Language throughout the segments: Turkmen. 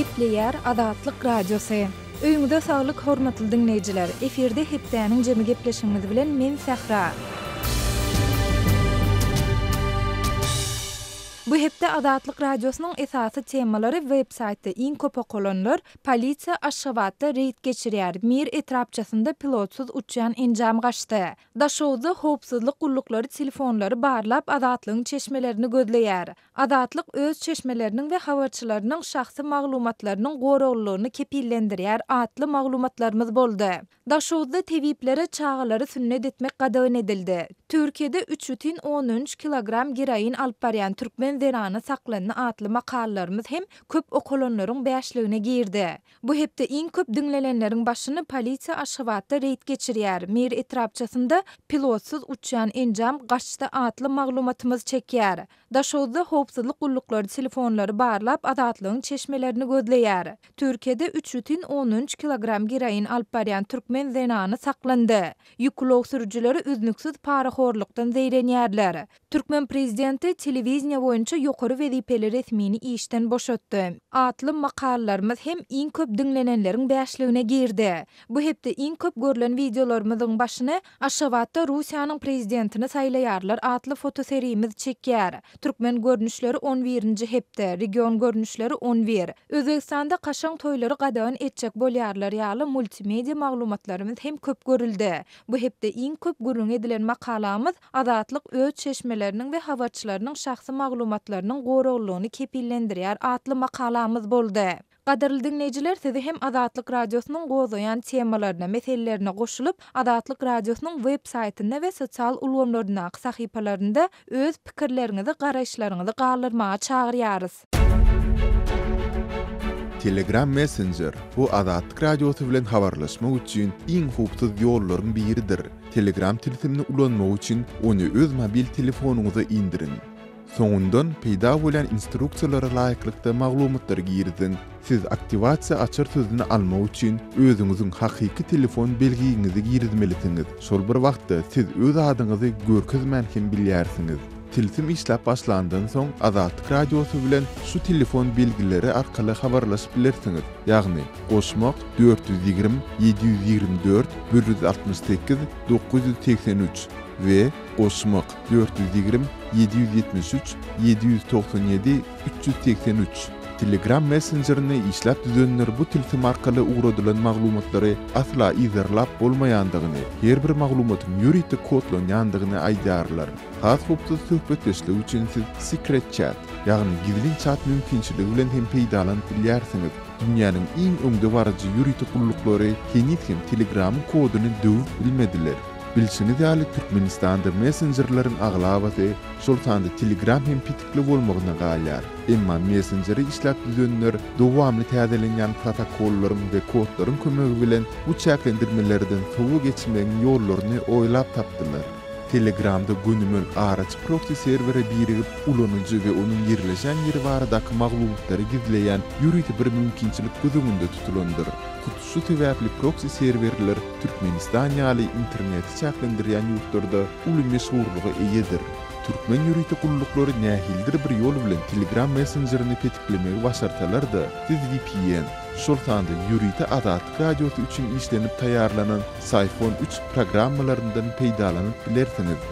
Gepleýär Azatlyk Radiosy. Öýüňize saglyk hormatly diňleýjiler! Efirde hepdäniň jemi gepleşigimiz bilen men Sähra. Bu hepde Azatlyk Radiosynyň esasy temalary web saýtda iň köp okalanlar, polisiýa Aşgabatda reýd geçirýär, Mir etrapçasynda pilotsyz uçýan enjam gaçdy. Daşoguzda howpsuzlyk gulluklary telefonlary barlap Azatlygyň çeşmelerini gözleýär. Azatlyk öz çeşmeleriniň we habarçylarynyň şahsy maglumatlarynyň goraglylygyny kepillendirýär atly maglumatlarymyz boldy. Daşoguzda tebiplere çagalary sünnet etmek gadagan edildi. Türkiýede üç bütin ondan üç kilogram geroin alyp barýan türkmen zenany saklandy atly makalalarymyz hem köp okalanlaryň bäşligine girdi. Bu hepde iň köp diňlenenleriň başyny polisiýa Aşgabatda reýd geçirýär, Mir etrapçasynda pilotsyz uçýan enjam gaçdy atly maglumatymyz çekýär. Daşoguzda howpsuzlyk gulluklary telefonlary barlap Azatlygyň çeşmelerini gözleýär. Türkiýede üç bütin ondan üç kilogram geroin alyp barýan türkmen zenany saklandy. Ýük ulag sürüjileri üznüksiz parahorlukdan zeýrenýärler. Türkmen prezidenti telewideniýe boýunça ýokary wezipeli resmini işden boşatdy. Atly makalalarymyz hem iň köp diňlenenleriň bäşligine girdi. Bu hepde iň köp görlen wideolarymyzyň başyny Aşgabatda Russiýanyň prezidentini saýlaýarlar atly fotoserimiz çekýär. Türkmen görnüşleri on birinji hepde, region görnüşleri on bir, Özbegistanda kaşaň toýlary gadagan etjek bolýarlar ýaly multimedia maglumatlarymyz hem köp görüldi. Bu hepde iň köp gürrüňi edilen makalamyz Azatlyk öz çeşmeleriniň we habarçylarynyň şahsy maglumatlarynyň goraglylygyny kepillendirýär atly makalamyz boldy. Gadyrly diňleýjiler sizi hem Azatlyk Radiosynyň gozgaýan temalaryna, meselelerine goşulyp, Azatlyk Radiosynyň web saýtynda we sosial ulgamlaryndaky sahypalarynda öz pikirleriňizi, garaýyşlaryňyzy galdyrmaga çagyrýarys. Telegram Messenger, bu Azatlyk Radiosy bilen habarlaşmak üçin iň howpsuz ýollaryň biridir. Telegram tilsimini ulanmak üçin ony öz mobil telefonyňyza indiriň. Soňundan peýda bolýan instruksiýalara laýyklykda maglumatlary giriziň. Siz aktiwasiýa açar sözüni almak üçin özüňiziň hakyky telefon belgiňizi girizmelisiňiz. Şol bir wagtda siz öz adyňyzy görkezmän hem bilýärsiňiz. Tilsim işläp başlandan soň Azatlyk Radiosy bilen şu telefon belgileri arkaly habarlaşyp bilersiňiz, ýagny, goşmak, 420 724 168 983 we goşmak, 420 773 797 383. Telegram messenjerini işläp düzenler bu tilsim arkaly ugradylan maglumatlary asla yzarlap bolmaýandygyny, her bir maglumatyň ýörite kodlanýandygyny aýdýarlar. Has howpsuz söhbetdeşlik üçin siz Secret Chat, ýagny gizlin çat mümkinçiligi bilen hem peýdalanyp bilýärsiňiz. Dünýäniň iň öňdebaryjy ýörite gulluklary heniz hem Telegramyň koduny döwüp bilmediler. Bilşiňiz ýaly, Türkmenistanda messenjerleriň aglabasy, şol sanda Telegram hem petikli bolmagyna galýar. Emma messenjeri işläp düzenler dowamly täzelenýän protokollaryň we kodlaryň kömegi bilen bu çäklendirmelerden sowa geçmegiň ýollaryny oýlap tapdylar. Telegramda gönümel araçy proksi serwere birigip, ulanyjy we onuň ýerleşen ýeri baradaky maglumatlary gizleýän ýörite bir mümkinçilik göz öňünde tutulandyr. Hut şu sebäpli proksi serwerler Türkmenistan ýaly interneti çäklendirýän ýurtlarda uly meşhurlyga eýedir. Türkmen ýörite gulluklary nähilidir bir ýol bilen Telegram messenjerini petiklemegi başarsalar-da, siz vpn, şol sanda ýörite Azatlyk Radiosy üçin işlenip taýýarlanan Syphon üç programmalaryndan peýdalanyp bilersiňiz.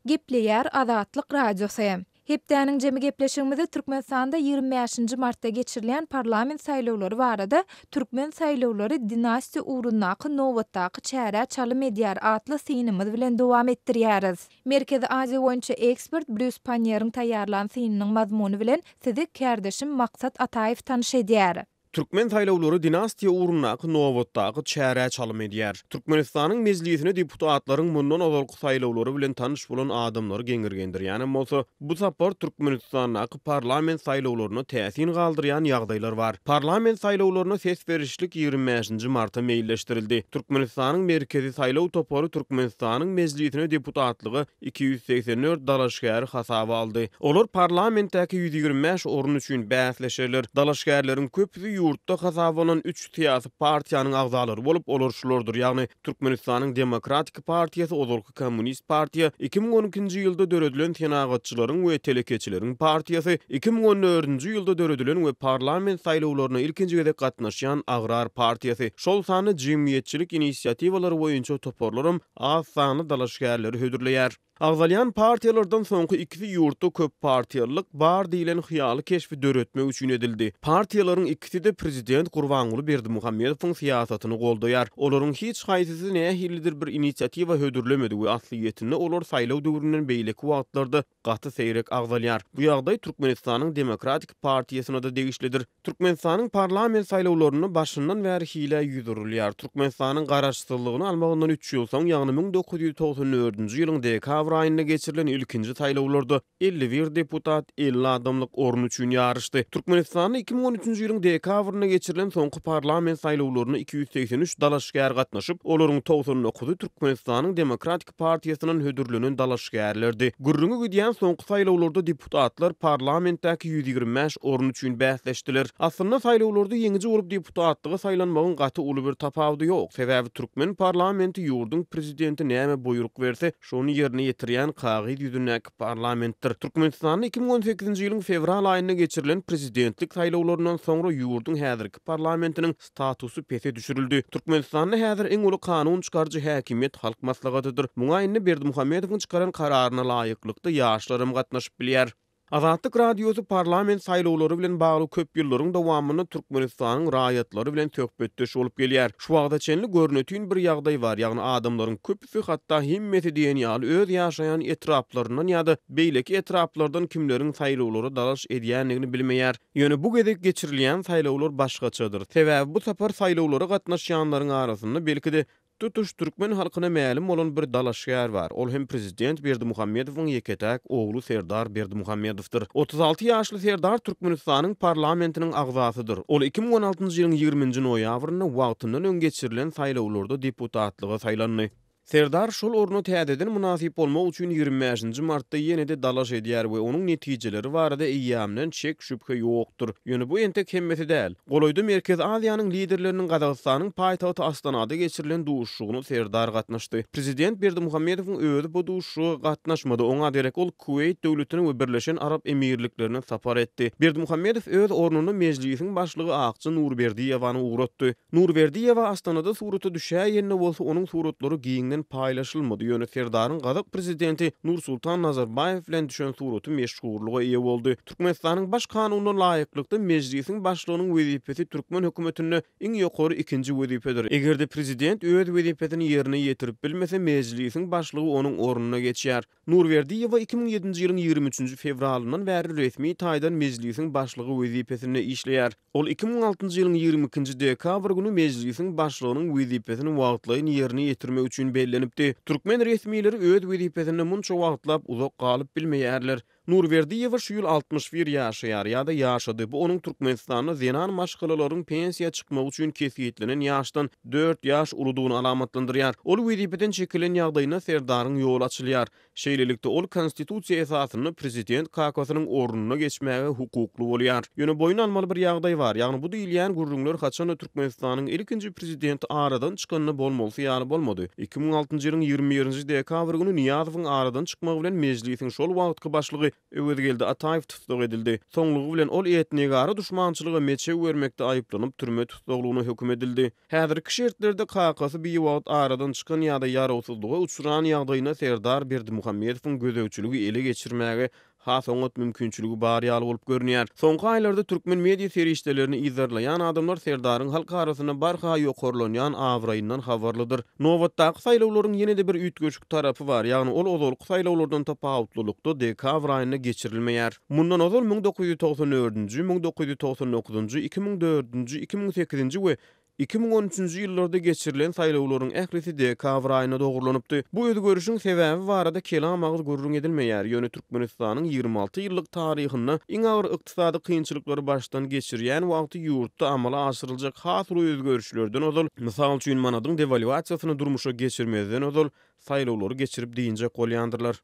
Gepleýär Azatlyk Radiosy. Hepdäniň jemi gepleşigimizde Türkmenistanda 25-nji martda geçirilýän parlament saýlawlary barada Türkmen saýlawlary dinastiýa ugrundaky nobatdaky çärä çalym edýär atly synymyz bilen dowam etdirýäris. Merkezi Aziýa boýunça ekspert Brýus Panniýeriň taýýarlan synynyň mazmuny bilen sizi kärdeşim Maksat Ataýew tanyş edýär. Türkmen saýlawlary dinastiýa ugrundaky nobatdaky çärä çalym edýär. Türkmenistanyň Mejlisine deputatlaryň mundan ozalky saýlawlary bilen tanyş bolan adamlary geňirgendirýänem bolsa, bu sapar Türkmenistandaky parlament saýlawlaryna täsin galdyrýan ýagdaýlar bar. Parlament saýlawlaryna ses berişlik 25-nji marta meýilleşdirildi. Türkmenistanyň Merkezi saýlaw topary Türkmenistanyň Mejlisine deputatlyga 284 dalaşgäri hasaba aldy. Olar parlamentdäki 125 orun üçin bäsleşerler. Dalaşgärleriň köpüsi. ýurtda hasaba alnan üç syýasy partiýanyň agzalary bolup, olar şulardyr, ýagny Türkmenistanyň Demokratik partiýasy, ozalky Kommunist partiýa, 2012-nji ýylda döredilen Senagatçylaryň we telekeçileriň partiýasy, 2014-nji ýylda döredilen we parlament saýlawlaryna ilkinji gezek gatnaşýan Agrar partiýasy, şol sanda jemgyýetçilik inisiatiwalary boýunça toparlaram az sanly dalaşgärleri hödürleýär. Agzalýan partiýalardan soňky ikisi ýurtda köppartiýalylyk bar diýlen hyýaly keşbi döretmek üçin edildi. Partiýalaryň ikisi-de prezident Gurbanguly Berdimuhamedowyň syýasatyny goldaýar. Olaryň hiç haýsysy nähilidir bir inisiatiwa hödürlemedi we aslyýetinde olar saýlaw döwründen beýleki wagtlarda gaty seýrek agzalýar. Bu ýagdaý Türkmenistanyň Demokratik partiýasyna-da degişlidir. Türkmenistanyň parlament saýlawlarynda başyndan bäri hilä ýüz urulýar. Türkmenistanyň garaşsyzlygyny almagyndan üç ýyl soň, ýagny 1994-nji ýylyň dekabr aýynda geçirilen ilkinji saýlawlarda 51 deputat 50 adamlyk orun üçin ýaryşdy. Türkmenistanda 2013-nji ýylyň dekabrynda geçirilen soňky parlament saýlawlaryna 283 dalaşgär gatnaşyp, olaryň 99-y Türkmenistanyň Demokratik partiýasyndan hödürlenen dalaşgärlerdi. Gürrüňi gidýän soňky saýlawlarda deputatlar parlamentdäki 125 orun üçin bäsleşdiler. Aslynda saýlawlarda ýeňiji bolup deputatlyga saýlanmagyň gaty uly bir tapawudy ýok. Sebäbi türkmen parlamenti ýurduň prezidenti näme buýruk berse, şony ýerine ýetirýän kagyz ýüzündäki parlamentdir. Türkmenistanda 2018-nji ýylyň fewral aýynda geçirilen prezidentlik saýlawlaryndan soňra ýurduň häzirki parlamentiniň statusy pese düşürildi. Türkmenistanda häzir iň uly kanun çykaryjy häkimiýet Halk Maslahatydyr. Muňa indi Berdimuhamedowyň çykaran kararyna laýyklykda ýaşlaram gatnaşyp bilýär. Azatlyk Radiosy parlament saýlawlary bilen bagly köp ýyllaryň dowamynda Türkmenistanyň raýatlary bilen söhbetdeş bolup gelýär. Şu wagta çenli görnetin bir ýagdaý bar, ýagny adamlaryň köpüsi, hatda hemmesi diýen ýaly öz ýaşaýan etraplaryndan ýa-da beýleki etraplardan kimleriň saýlawlara dalaş edýändigini bilmeýär. Ýöne bu gezek geçirilýän saýlawlar başgaçadyr. Sebäbi bu sapar saýlawlara gatnaşýanlaryň arasynda, belki-de, tutuş türkmen halkyna mälim bolan bir dalaşgär bar. Ol hem prezident Berdimuhamedowyň ýeke-täk ogly Serdar Berdimuhamedowdyr. 36 ýaşly Serdar Türkmenistanyň parlamentiniň agzasydyr. Ol 2016-njy ýylyň ýigriminji noýabrynda wagtyndan öň geçirilen saýlawlarda deputatlyga saýlandy. Serdar şol orna täzeden mynasyp bolmak üçin 25-nji martda ýene-de dalaş edýär we onuň netijeleri barada eýýämden şek-şübhe ýokdur. Ýöne bu entek hemmesi däl. Golaýda Merkezi Aziýanyň liderleriniň Gazagystanyň paýtagty Astanada geçirilen duşuşygyna Serdar gatnaşdy. Prezident Berdimuhamedowyň özi bu duşuşyga gatnaşmady, oňa derek ol Kuweýt döwletine we Birleşen Arap Emirliklerine sapar etdi. Berdimuhamedow öz ornuna Mejlisiň başlygy Akja Nurberdiýewany ugratdy. Nurberdiýewa Astanada surata düşäýende bolsa onuň suratlary giňden paýlaşylmady, ýöne Serdaryň gazak prezidenti Nursultan Nazarbaýew bilen düşen suraty meşhurlyga eýe boldy. Türkmenistanyň Baş kanunyna laýyklykda Mejlisiň başlygynyň wezipesi türkmen hökümetinde iň ýokary ikinji wezipedir. Eger-de prezident öz wezipesini ýerine ýetirip bilmese, Mejlisiň başlygy onuň ornuna geçýär. Nurberdiýewa 2007-nji ýylyň 23-nji fewralyndan bäri resmi taýdan Mejlisiň başlygy wezipesinde işleýär. Ol 2006-njy ýylyň 22-nji dekabr güni Mejlisiň başlygynyň wezipesini wagtlaýyn ýerine ýetirmek üçin bellenipdi. Türkmen resmileri öz wezipesinde munça wagtlap uzak galyp bilmeýärler. Nurberdiýewa şu ýyl 61 ýaşaýar ýa-da ýaşady, bu onuň Türkmenistanda zenan maşgalalaryň pensiýa çykmagy üçin kesgitlenen ýaşdan dört ýaş uludygyny alamatlandyrýar. Ol wezipeden çekilen ýagdaýynda Serdaryň ýoly açylýar. Şeýlelikde, ol konstitusiýa esasynda prezident kakasynyň ornuna geçmäge hukukly bolýar. Ýöne boýun almaly bir ýagdaý bar, ýagny bu diýilýän gürrüňler haçan-da Türkmenistanyň ilkinji prezidenti aradan çykanda bolmalysy ýaly bolmady. 2006-njy ýylyň 21-nji dekabr güni Nyýazowyň aradan çykmagy bilen Mejlisiň şol wagtky başlygy Öwezgeldi Ataýew tussag edildi. Soňlugy bilen ol etnigara duşmançylyga meçew bermekde aýyplanyp türme tussaglygyna höküm edildi. Häzirki şertlerde kakasy biwagt aradan çykan ýa-da ýarawsyzlyga uçran ýagdaýynda Serdar Berdimuhamedowyň gözegçiligi ele geçirmäge has oňat mümkinçiligi bar ýaly bolup görünýär. Soňky aýlarda türkmen media serişdelerini yzarlaýan adamlar Serdaryň halk arasynda barha ýokarlanýan abraýyndan habarlydyr. Nobatdaky saýlawlaryň ýene-de bir üýtgeşik tarapy bar, ýagny ol ozalky saýlawlardan tapawutlylykda dekabr aýynda geçirilmeýär. Mundan ozal 1994-nji, 1999-njy, 2004-nji, 2008-nji we 2013-nji ýyllarda geçirilen saýlawlaryň ählisi dekabr aýyna dogrulanypdy. Bu özgerişiň sebäbi barada kelam agyz gürrüň edilmeýär, ýöne Türkmenistanyň 26 ýyllyk taryhynda iň agyr ykdysady kynçylyklary başdan geçirýän wagty ýurtda amala aşyryljak has uly özgerişlerden ozal, mysal üçin manadyň dewalwasiýasyny durmuşa geçirmezden ozal, saýlawlary geçirip dynjak bolýandyrlar.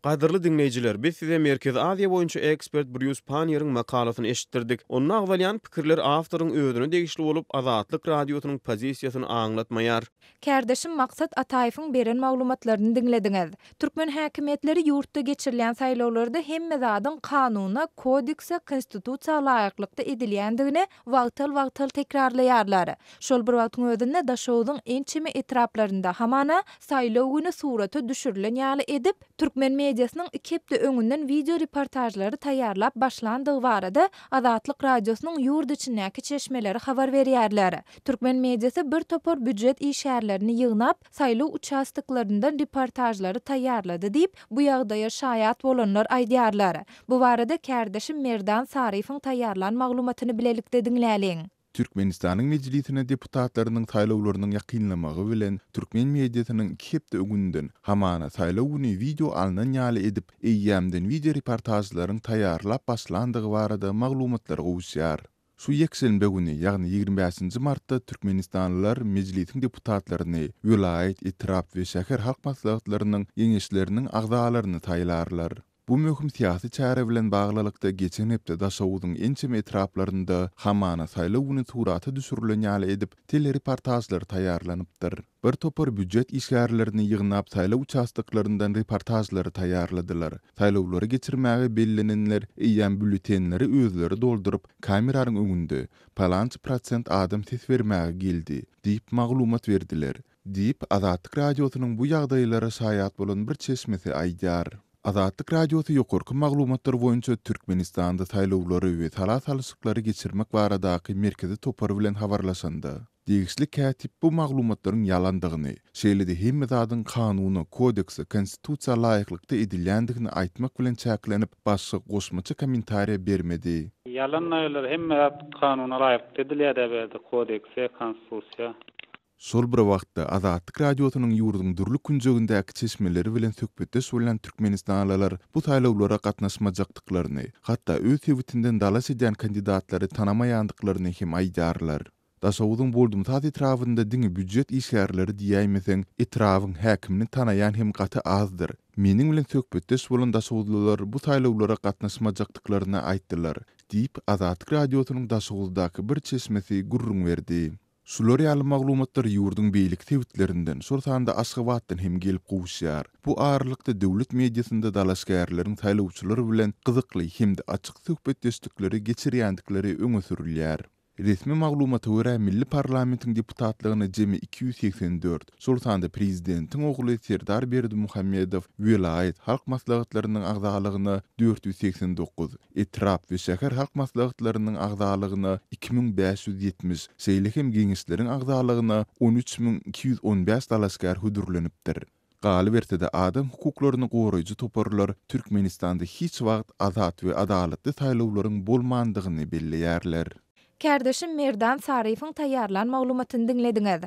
Gadyrly diňleýjiler, biz size Merkezi Aziýa boýunça ekspert Brýus Panniýeriň makalasyny eşitdirdik. Onda agzalýan pikirler awtoryň özüne degişli bolup, Azatlyk Radiosynyň pozisiýasyny aňlatmaýar. Kärdeşim Maksat Ataýewiň beren maglumatlaryny diňlediňiz. Türkmen häkimiýetleri ýurtda geçirilýän saýlawlarda hemme zadyň kanuna, kodekse, konstitusiýa laýyklykda edilýändigini wagtal-wagtal tekrarlaýarlar. Şol bir wagtyň özünde Daşoguzyň ençeme etraplarynda, hamana, saýlaw güni surata düşürilen ýaly edip, türkmen mediasynyň iki hepde öňünden wideo reportažlary taýýarlap başlandygy barada Azatlyk Radiosynyň ýurt içindäki çeşmeleri habar berýärler. Türkmen mediasy bir topar býujet işgärlerini ýygnap, saýlaw uçastoklaryndan reportažlary taýýarlady diýip, bu ýagdaýa şaýat bolanlar aýdýarlar. Bu barada kärdeşim Merdan Saryýewiň taýýarlan maglumatyny bilelikde diňläliň. Türkmenistanyň Mejlisine deputatlarynyň saýlawlarynyň ýakynlamagy bilen, türkmen mediasynyň iki hepde öňünden, hamana saýlaw güni wideo alnan ýaly edip, eýýämden wideo reportažlaryň taýýarlap başlandygy barada maglumatlar gowuşýar. Şu ýekşenbe güni, ýagny 25 nji martda türkmenistanlylar Mejlisiň deputatlaryny, welaýat, etrap we şäher halk maslahatlarynyň Geňeşleriniň agzalaryny saýlarlar. Bu möhüm syýasy çäre bilen baglylykda geçen hepde Daşoguzyň ençeme etraplarynda hamana saýlaw güni surata düşürilen ýaly edip telereportažlar taýýarlanypdyr. Bir topar býujet işgärlerini ýygnap saýlaw uçastoklaryndan reportažlary taýýarladylar. Saýlawlary geçirmäge bellenenler eýýäm býulletenleri özleri dolduryp, kameranyň öňünde, Palança prosent adam ses bermäge geldi, diýip maglumat berdiler. Diýip, Azatlyk Radiosynyň bu ýagdaýlara şaýat bolan bir çeşmesi aýdýar. Azatlyk Radiosy ýokarky maglumatlar boýunça Türkmenistanda saýlawlary we sala salyşyklary geçirmek baradaky merkezi topar bilen habarlaşanda, degişli kätip bu maglumatlaryň ýalandygyny, şeýle-de hemme zadyň kanuna, kodekse, konstitusiýa laýyklykda edilýändigini aýtmak bilen çäklenip, başga goşmaça kommentariýa bermedi. Ýalan aýylar, hemme zat kanuna laýyklykda edilýär-dä bu ýerde, kodekse, konstitusiýa. Şol bir wagtda, Azatlyk Radiosynyň ýurduň dürli künjegindäki çeşmeleri bilen söhbetdeş bolýan türkmenistanlylar bu saýlawlara gatnaşmajakdyklaryny, hatda öz sebitinden dalaş edýän kandidatlary tanamaýandyklaryny hem aýdýarlar. Daşoguzyň Boldumsaz etrabynda diňe býujet işgärleri diýäýmeseň, etrabyň häkimini tanaýan hem gaty azdyr. Meniň bilen söhbetdeş bolan daşoguzlylar bu saýlawlara gatnaşmajakdyklaryny aýtdylar, diýip, Azatlyk Radiosynyň Daşoguzdaky bir çeşmesi gürrüň berdi. Şular ýaly maglumatlar ýurduň beýleki sebitlerinden, şol sanda Aşgabatdan hem gelip gowuşýar. Bu aralykda döwlet mediasynda dalaşgärleriň saýlawçylar bilen gyzykly hem-de açyk söhbetdeşlikleri geçirýändikleri öňe sürülýär. Resmi maglumata görä, milli parlamentiň deputatlygyna jemi 284, şol sanda prezidentiň ogly Serdar Berdimuhamedow welaýat halk maslahatlarynyň agzalygyna 489, etrap we şäher halk maslahatlarynyň agzalygyna 2570, şeýle hem Geňeşleriň agzalygyna 13215 dalaşgär hödürlenipdir. Galyberse-de, adam hukuklaryny goraýjy toparlar Türkmenistanda hiç wagt azat we adalatly saýlawlaryň bolmandygyny belleýärler. Kärdeşim Merdan Saryýewiň taýýarlan maglumatyny diňlediňiz.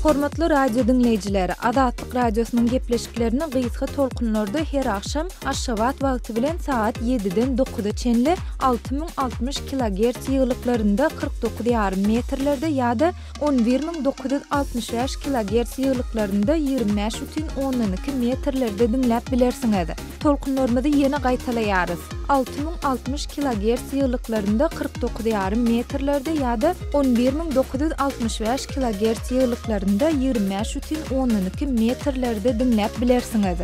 Hormatly radio diňleýjiler, Azatlyk Radiosynyň gepleşiklerini gysga tolkunlarda her agşam Aşgabat wagty bilen sagat ýediden dokuza çenli 6060 kilogerts ýygylyklarynda 49 ýarym metrlerde ýa-da 11965 kilogerts ýygylyklarynda 25 bütin ondan iki metrlerde diňläp bilersiňiz. Tolkunlarymyzy ýene gaýtalaýarys, 6060 kilogerts ýygylyklarynda 49 ýarym metrlerde ýa-da 11965 kilogerts ýygylyklarynda 25 bütin ondan iki metrlerde diňläp bilersiňiz.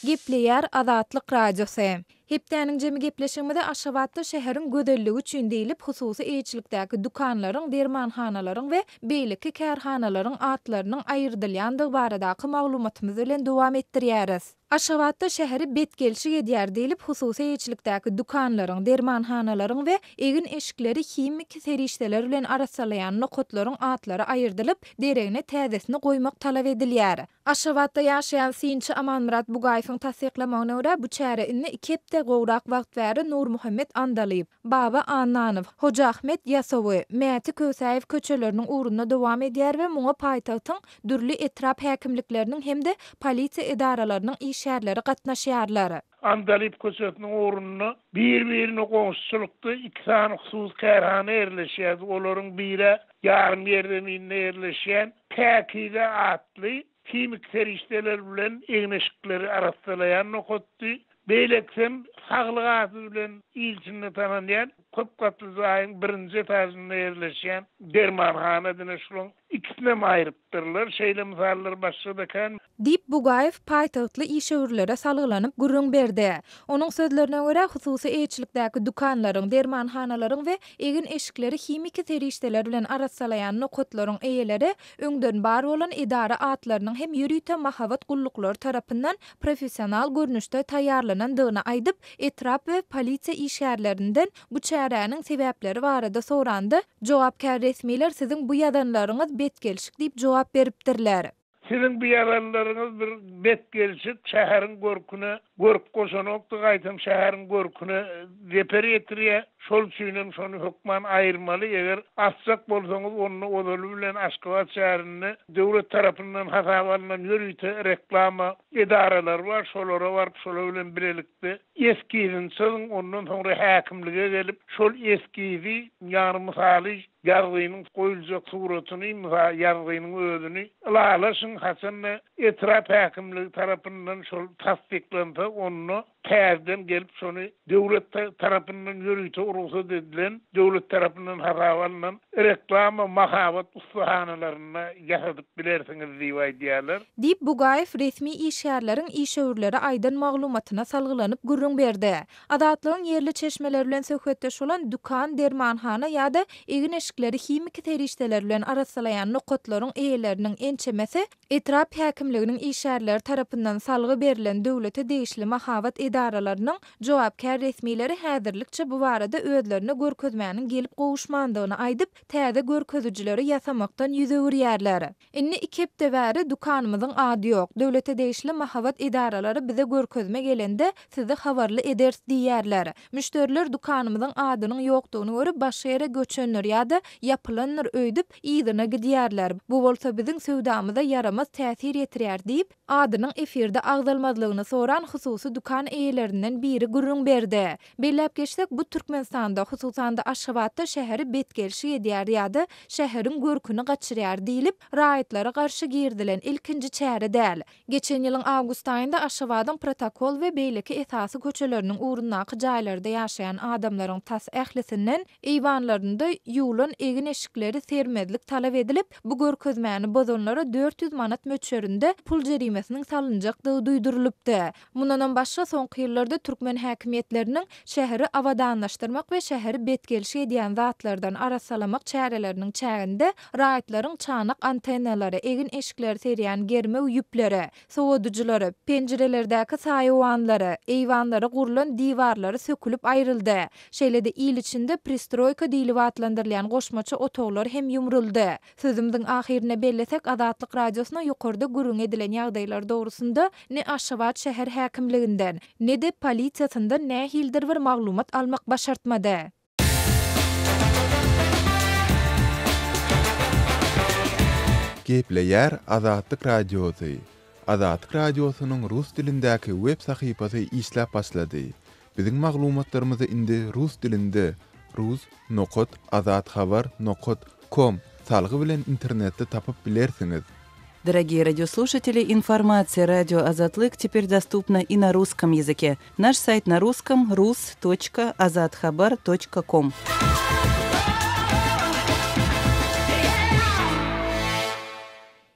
Gepleýär Azatlyk Radiosy. Hepdäniň jemi gepleşigimizi Aşgabatda şäheriň gözelligi üçin diýlip hususy eýeçilikdäki dükanlaryň, dermanhanalaryň we beýleki kärhanalaryň atlarynyň aýyrdylýandygy baradaky maglumatymyz bilen dowam etdirýäris. Aşgabatda şäheri betgelşik edýär diýlip hususy eýeçilikdäki dükanlaryň, dermanhanalaryň we egin-eşikleri himiki serişdeler bilen arassalaýan nokatlaryň atlary aýyrdylyp, deregine täzesini goýmak talap edilýär. Aşgabatda ýaşaýan synçy Amanmyrat Bugaýewiň tassyklamagyna görä, bu çäre indi iki hepde gowrak wagt bäri Nurmuhammet Andalyp, Baba Annanow, Hojaahmet Ýasawy, Mäti Kösäýew köçeleriniň ugrunda dowam edýär we muňa paýtagtyň dürli etrap häkimlikleriniň hem-de polisiýa edaralarynyň işgärleri. işgärleri gatnaşýarlar. Andalyp köçesiniň ugrunda bir-birine goňşuçylykda iki sany hususy kärhana ýerleşýärdi. Olaryň biri ýarym ýerzeminde ýerleşýän Päkize atly himiki serişdeler bilen egin-eşikleri arassalaýan nokatdy. Beýlekisem Saglyk ady bilen il içinde tanalýan köp gatly jaýyň birinji etažynda ýerleşýän dermanhana diňe şulaň ikisinem aýrypdyrlar. Şeýle mysallar başga-da kän. Diýip, Bugaýew paýtagtly işewürlere salgylanyp gürrüň berdi. Onuň sözlerine görä, hususy eýeçilikdäki dükanlaryň, dermanhanalaryň we egin-eşikleri himiki serişdeler bilen arassalaýan nokatlaryň eýeleri öňden bar bolan edara atlarynyň hem ýörite mahabat gulluklary tarapyndan professional görnüşde taýýarlanandygyny aýdyp, etrap we polisiýa işgärlerinden bu çäräniň sebäpleri barada soranda, jogapkär resmiler siziň bu ýazanlaryňyz betgelşik diýip jogap beripdirler. Siziň bu ýazanlaryňyz bir betgelşik, şäheriň görküne görk goşanokdy, gaýtam şäheriň görküne zeper ýetirýär. Şol üçinem şony hökman aýyrmaly. Eger asjak bolsaňyz, onda ozaly bilen Aşgabat şäherinde döwlet tarapyndan hasaba alnan ýörite reklama edaralary bar, şolara baryp, şolar bilen bilelikde eskizini çyzyň, ondan soňra häkimlige gelip, şol eskizi, ýagny mysaly ýazgynyň goýuljak suratyny, mysal ýazgynyň özüni ylalaşyň, haçanda etrap häkimligi tarapyndan şol tassyklansa, onda täzeden gelip şony döwlet tarapyndan ýörite rugsat edilen, döwlet tarapyndan hasaba alnan reklama mahabat ussahanalarynda ýasadyp bilersiňiz diýip aýdýarlar. Diýip, Bugaýew resmi işgärleriň işewürlere aýdan maglumatyna salgylanyp gürrüň berdi. Azatlygyň ýerli çeşmeleri bilen söhbetdeş bolan dükan, dermanhana ýa-da egin-eşikleri himiki serişdeler bilen arassalaýan nokatlaryň eýeleriniň ençemesi Etrap häkimliginiň işgärleri tarapyndan salgy berlen döwlete degişli mahabat edaralarynyň jogapkär resmileri häzirlikçe bu barada özlerine görkezmäniň gelip gowuşmandygyny aýdyp, täze görkezijileri ýasamakdan ýüz öwürýärler. Indi iki hepde bäri dükanymyzyň ady ýok. Döwlete degişli mahabat edaralary bize görkezme gelende sizi habarly ederis diýýärler. Müşderiler dükanymyzyň adynyň ýokdugyny görüp, başga ýere göçendir ýa-da ýapylandyr öýdüp, yzyna gidýärler. Bu bolsa biziň söwdamyza ýaramaz täsir ýetirýär diýip, adynyň efirde agzalmazlygyny soran hususy dükan eýelerinden biri gürrüň berdi. Belläp geçsek, bu Türkmenistanda, hususan-da Aşgabatda şäheri betgelşik edýär ýa-da şäheriň görküni gaçyrýar diýlip, raýatlara garşy girizilen ilkinji çäre däl. Geçen ýylyň awgust aýynda Aşgabadyň Protokol we beýleki esasy köçeleriniň ugrundaky jaýlarda ýaşaýan adamlaryň tas ählisinden eýwanlarynda ýuwlan egin-eşikleri sermezlik talap edilip, bu görkezmäni bozanlara 400 manat möçberinde pul jerimesiniň salynjakdygy duýdurylypdy. Mundanam başga, soňky ýyllarda türkmen häkimiýetleriniň şäheri abadanlaşdyrmak we şäheri betgelşik edýän zatlardan arassalamak çäreleriniň çäginde raýatlaryň çanak antennalary, egin-eşikleri serýän germew ýüpleri, sowadyjylary, penjirelerdäki saýawanlary, eýwanlara gurlan diwarlary sökülip aýryldy. Şeýle-de il içinde pristroýka diýlip atlandyrylýan goşmaça otaglar hem ýumruldy. Sözümiziň ahyrynda bellesek, Azatlyk Radiosyna ýokarda gürrüňi edilen ýagdaýlar dogrusynda ne Aşgabat şäher häkimliginden, ne-de polisiýasyndan nähilidir bir maglumat almak başartmady. Gepleýär Azatlyk Radiosy, Azatlyk Radiosynyň rus dilindäki web sahypasy işläp başlady. Biziň maglumatlarymyzy indi rus dilinde rus nokat azathabar nokat kom salgy bilen internetde tapyp bilersiňiz. Дорогие радиослушатели, информация радио Азатлык теперь доступна и на русском языке. Наш сайт на русском rus.azathabar.com.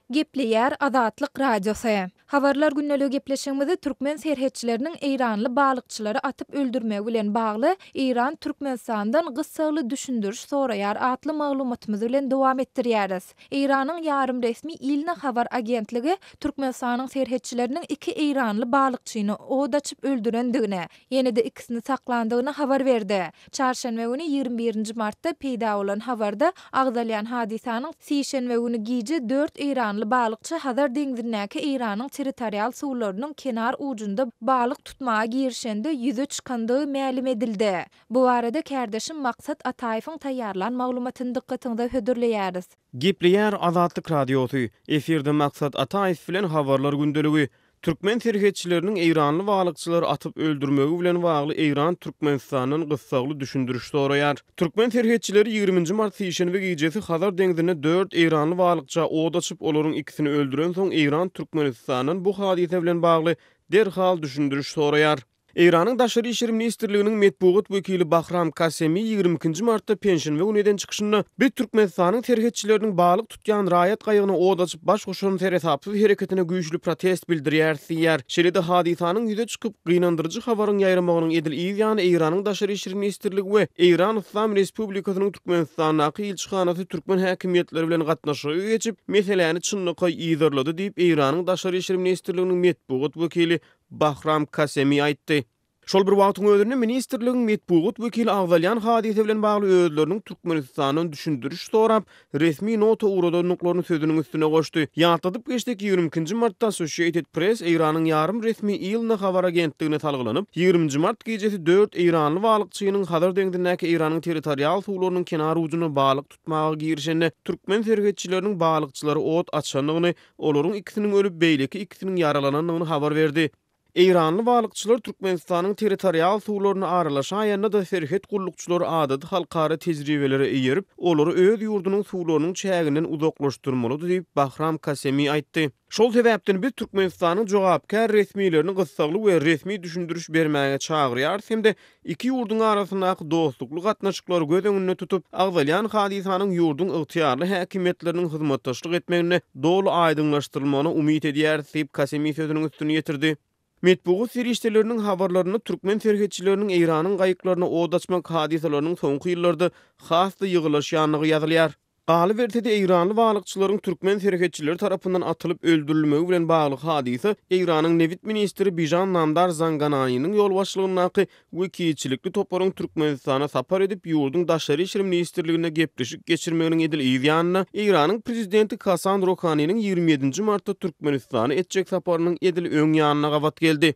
Gepleýär Azatlyk Radiosy. Habarlar gündeligi gepleşigimizi türkmen serhetçileriniň eýranly balykçylary atyp öldürmegi bilen bagly Eýran Türkmenistandan gyssagly düşündiriş soraýar atly maglumatymyz bilen dowam etdirýäris. Eýranyň ýarym resmi ILNA habar agentligi Türkmenistanyň serhetçileriniň iki eýranly balykçyny od açyp öldürendigini, ýene-de ikisini saklandygyny habar berdi. Çarşenbe güni, 21 nji martda peýda bolan habarda agzalýan hadysanyň sişenbe güni gije dört eýranly balykçy Hazar deňzindäki Eýranyň territorial suwlarynyň kenar ujunda balyk tutmaga girişende ýüze çykandygy mälim edildi. Bu barada kärdeşim Maksat Ataýewiň taýýarlan maglumatyny dykgatyňyza hödürleýäris. Gepleýär Azatlyk Radiosy, efirde Maksat Ataýew bilen Habarlar gündeligi. Türkmen serhetçileriniň eýranly balykçylary atyp öldürmegi bilen bagly Eýran Türkmenistandan gyssagly düşündiriş soraýar. Türkmen serhetçileri ýigriminji mart sişenbe gijesi Hazar deňzinde dört eýranly balykça ot açyp, olaryň ikisini öldürensoň Eýran Türkmenistandan bu hadysa bilen bagly derhal düşündiriş soraýar. Eýranyň Daşary işler ministrliginiň metbugat wekili Bahram Kasemi ýigrimi ikinji martda penşenbe güni eden çykyşynda, Biz Türkmenistanyň serhetçileriniň balyk tutýan raýat gaýygyna ot açyp baş goşan seresapsyz hereketine güýçli protest bildirýäris diýýär. Şeýle-de hadysanyň ýüze çykyp, gynandyryjy habaryň ýaýramagynyň edil yz ýany Eýranyň Daşary işler ministrligi we Eýran Yslam Respublikasynyň Türkmenistandaky ilçihanasy türkmen häkimiýetleri bilen gatnaşyga geçip, meseläni çynlakaý yzarlady diýip, Eýranyň Daşary işler ministrliginiň metbugat wekili Bahram Kasemi aýtdy. Şol bir wagtyň özünde ministrligiň metbugat wekili agzalýan hadysa bilen bagly özleriniň Türkmenistandan düşündiriş sorap, resmi nota ugradandyklaryny sözüniň üstüne goşdy. Ýatladyp geçsek, ýigrimi ikinji martda Associated Press Eýranyň ýarym resmi ILNA habar agentligine salgylanyp, ýigriminji mart gijesi dört eýranly balykçynyň Hazar deňzindäki Eýranyň territorial suwlarynyň kenar ujunda balyk tutmaga girişende türkmen serhetçileriniň balykçylara ot açandygyny Olaryň ikisiniň ölüp, beýleki ikisiniň ýaralanandygyny habar berdi. Eýranly balykçylar Türkmenistanyň territorial suwlaryna aralaşaýanda-da serhet gullukçylary adaty halkara tejribelere eýerip, olary öz ýurdunyň suwlarynyň çäginden uzaklaşdyrmalydy diýip, Bahram Kasemi aýtdy. Şol sebäpden biz Türkmenistanyň jogapkär resmilerini gyssagly we resmi düşündiriş bermäge çagyrýarys hem-de Iki ýurduň arasyndaky dostlukly gatnaşyklary göz öňünde tutup, agzalýan hadysanyň ýurduň ygtyýarly häkimiýetleriniň hyzmatdaşlyk etmeginde doly aýdyňlaşdyrylmagyna umyt edýäris diýip, Kasemi sözüniň üstüni ýetirdi. Metbugat serişdeleriniň habarlarynda türkmen serhetçileriniň Eýranyň gaýyklaryna ot açmak hadysalarynyň soňky ýyllarda has-da ýygylaşýandygy ýazylýar. Galyberse-de, eýranly balykçylaryň türkmen serhetçileri tarapyndan atylyp öldürilmegi bilen bagly hadysa Eýranyň nebit ministri Bižan Namdar Zangananiniň ýolbaşçylygyndaky wekilçilikli toparyň Türkmenistana sapar edip, ýurduň Daşary işler ministrliginde gepleşik geçirmeginiň edil yz ýanynda, Eýranyň prezidenti Hasan Ruhaniniň 27 nji martda Türkmenistana etjek saparynyň edil öň ýanyna gabat geldi.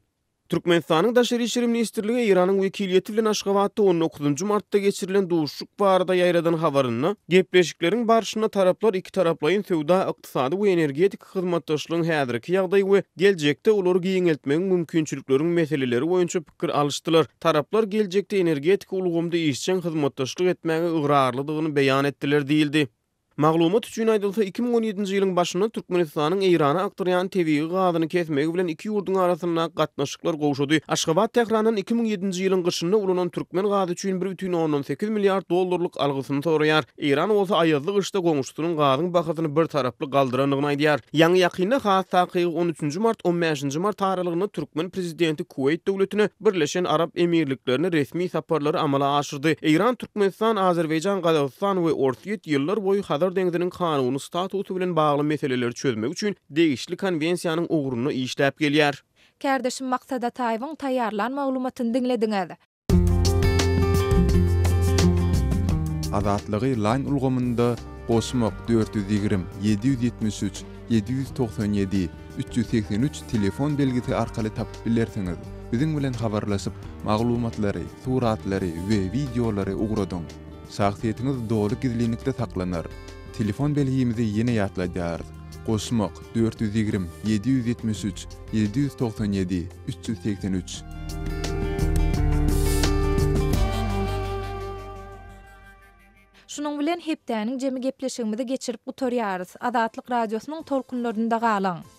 Türkmenistanyň Daşary işler ministrligi Eýranyň wekiliýeti bilen Aşgabatda on dokuzynjy martda geçirilen duşuşyk barada ýaýradan habarynda, gepleşikleriň barşynda taraplar ikitaraplaýyn söwda-ykdysady we energetika hyzmatdaşlygyň häzirki ýagdaýy we geljekde olary giňeltmegiň mümkinçilikleriň meseleleri boýunça pikir alyşdylar. Taraplar geljekde energetika ulgamda işjeň hyzmatdaşlyk etmäge ygrarlydygyny beýan etdiler diýildi. Maglumat üçin aýdylsa, 2017-nji ýylyň başynda Türkmenistanyň Eýrana akdyrýan tebigy gazyny kesmegi bilen iki ýurduň arasyndaky gatnaşyklar gowşady. Aşgabat Tährandan 2007-nji ýylyň gyşynda ulanan türkmen gazy üçin bir bütin ondan sekiz milliard dollarlyk algysyny soraýar. Eýran bolsa aýazly gyşda goňşusynyň gazyň bahasyny bir taraply galdyrandygyny aýdýar. Ýaňy-ýakynda, has takygy on üçünji mart, on bäşinji mart aralygynda türkmen prezidenti Kuweýt döwletine, Birleşen Arap Emirliklerine resmi saparlary amala aşyrdy. Eýran, Türkmenistan, Azerbaýjan, Gazagystan we Orsýet ýyllar boýy Hazar deňziniň kanuny statusy bilen bagly meseleleri çözmek üçin degişli konwensiýanyň ugrunda işläp gelýär. Kärdeşim Maksat Ataýewiň taýýarlan maglumatyny diňlediňiz. Azatlygy Line ulgamynda goşmak 420 773 797 383 telefon belgisi arkaly tapyp bilersiňiz. Biziň bilen habarlaşyp, maglumatlary, suratlary we wideolary ugradyň. Şahsyýetiňiz doly gizlinlikde saklanar. Telefon belgimizi ýene ýatladýarys, goşmak, 420 773 797 383. Şunuň bilen hepdäniň jemi gepleşigimizi geçirip gutarýarys. Azatlyk Radiosynyň tolkunlarynda galyň!